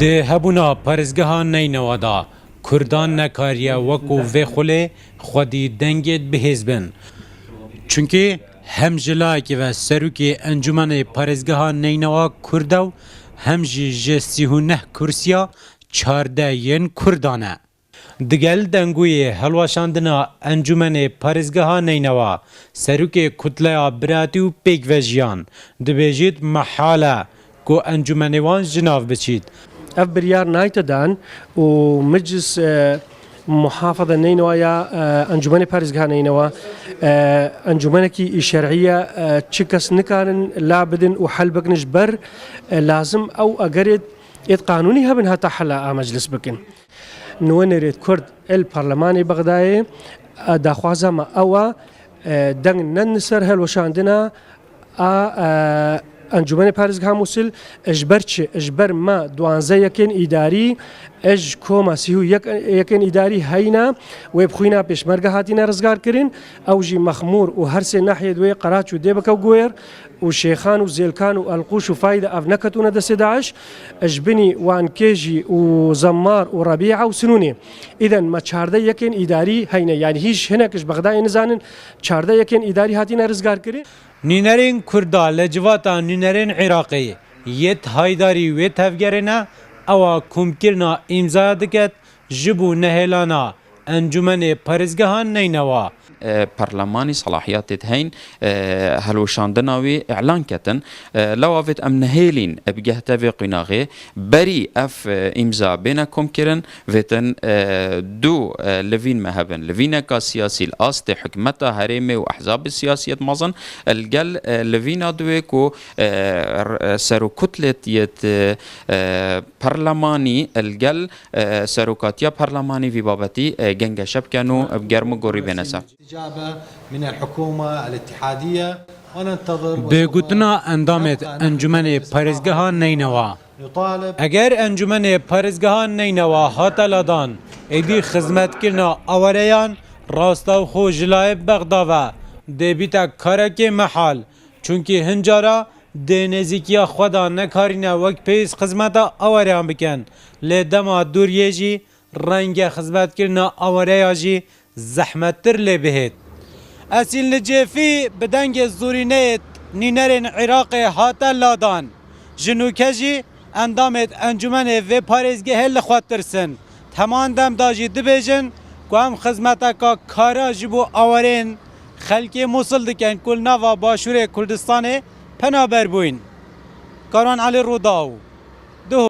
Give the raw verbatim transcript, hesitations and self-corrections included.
Di hebûna parêzgeha Neynewa de Kurdan nekariye wekû vê xulê xwedî dengê bihêz bin. Çunkî hem ji layekî ve serokê Encûmenê Parêzgeha Neynewa Kurd e û hem jî ji sî û neh kursiya çardeh yên Kurdan e. Digel dengûyê helweşandina Encûmenê Parêzgeha Neynewa, serokê Kutleya Biratî û Pêkvejiyan dibêjît, mehal e ku encûmenê wan ji nav biçît. Ev biryar nayte dan û Meclis, e, Muhafaza Neynewa ya, e, Encûmenê Parêzgeha Neynewa, e, encûmenekî şer'î ye, e, çi kes nikarin la bidin û hel bikin ji ber, e, lazim ew egerê êd qanûnî hebin heta hela a meclis bikin. Nûnerêt Kurd el Parlemanê Bexdayê, e, daxwaza me ew e, e, deng nen li ser helweşandina a, e, Encûmenê Parêzgeha Mûsil, ji ber çi? Ji ber me duwanzeh yekên îdarî, ji koma sî û yek yekên îdarî heyne, wê bi xwîna pêşmerge hatine rizgar kirin, ew jî Mexmûr û her sê nahiyê di wê Qeraç û Dêbeke û Guêr û Şêxan û Zêlkan û Elqûş û Fayde ev neketûne destê DAIŞ, ji binî Wankêjî û Zemmar û Rebîa û Sinûnê. Îden me çardeh yekên îdarî heyne, yanî hîç hinek ji Bexdayê nizanin, çardeh yekên îdarî hatine rizgarkirin. Nûnerên Kurda li civata nûnerên Iraqê yêt haydarî wê tevgerê ne, ewa komkirina îmzaya diket ji bo nehêlana Encûmenê Parêzgeha Neynewa. E, Parlemanî selahiyetê diheyn, e, helweşandina wî îlan ketin. E, lewa vêt em nehêlîn bi gehte vê qunaxê, berî ev, e, îmza bêne komkirin, vêtin, e, du, e, livîn me hebin. Livîneka siyasî li astê hikûmeta herêmê û ehzabê siyasî yêt mezin, li gel, e, livîna duwê ku, e, r-, e, serokkutlêt yêt, e, e, parlemanî, li gel, e, serokatiya parlemanî vî babetî, e, gengeşe bikin û bi germ û gorî bêne ser. Bi gotina endamêt Encûmenê Parêzgeha Neynewa, eger Encûmenê Parêzgeha Neynewa hate ladan, êdî xizmetkirina awareyan rastewxo ji layê Bexda ve dê bîte karekê mehal, çunkî hin cara dê nêzîkiya xwe de nekarîne wek pêwîst xizmeta awareyan bikin, lê dema dûriyê jî renge xizmetkirina awareya jî zehmettir lê bihêt. Esîl Nicêfî bi dengê zorîneyê nûnerên Iraqê hate ladan. Ji nûke jî endamêt encûmenê vê parêzgehê li xwe tirsin. Heman dem de jî dibêjin ku em xizmeteka kara ji bo awarên xelkê Mûsil dikin ku li nava Başûrê Kurdistanê penaber bûyn. Karan Elî Rûdaw.